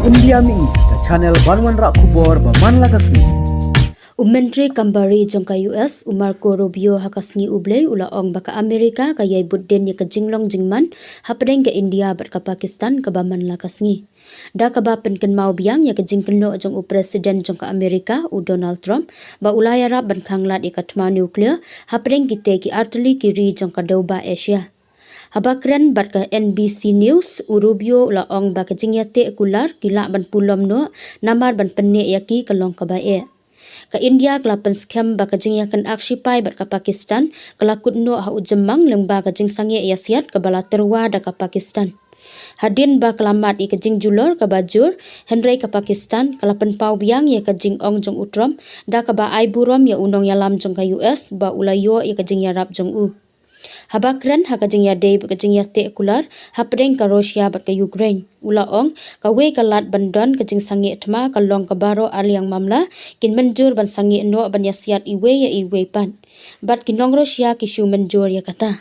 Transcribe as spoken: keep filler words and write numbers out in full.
India Mihi, ka channel ban wanrah khubor ba man la ka sngi. U Myntri Kam Bari jong ka U S, u Marco Rubio, ha ka sngi U Blei u la ong ba ka Amerika ka ïai bud dien ïa ka jinglong jingman hapdeng ka India bad ka Pakistan kaba man la ka sngi. Da kaba pynkynmaw biang ïa ka jingkynnoh jong u President jong ka Amerika, u Donald Trump, ba u la ïarap ban khanglad ïa ka thma nuclear hapdeng kitei ki artylli ki ri jong ka dewbah Asia. Haba kren bad ka N B C News, u Rubio u la ong ba ka jingïateh kular ki lah ban pulom noh namar ban pynneh ïa ki ka long kaba eh. Ka India ka la pynskhem ba ka jingïakyndak shipai bad ka Pakistan ka la kut noh ha u jymmang lyngba ka jingsangeh ïasiat kaba la tyrwa da ka Pakistan. Hadien ba ka la mad ïa ka jingjulor kaba jur, hynrei ka Pakistan ka la pynpaw biang ïa ka jingong jong u Trump da kaba ai burom ïa u nongïalam jong ka U S ba u la ïoh ïa ka jingïarap jong u. Haba kren ha ka jingïadei bad ka jingïateh kular hapdeng ka Russia bad ka Ukraine, u la ong kawei ka lad ban don ka jingsangeh thma ka long ka baroh arliang mamla kin mynjur ban sangeh noh ban ïasiat iwei ïa iwei pat. Bad ki nong Russia ki shu mynjur ïa kata.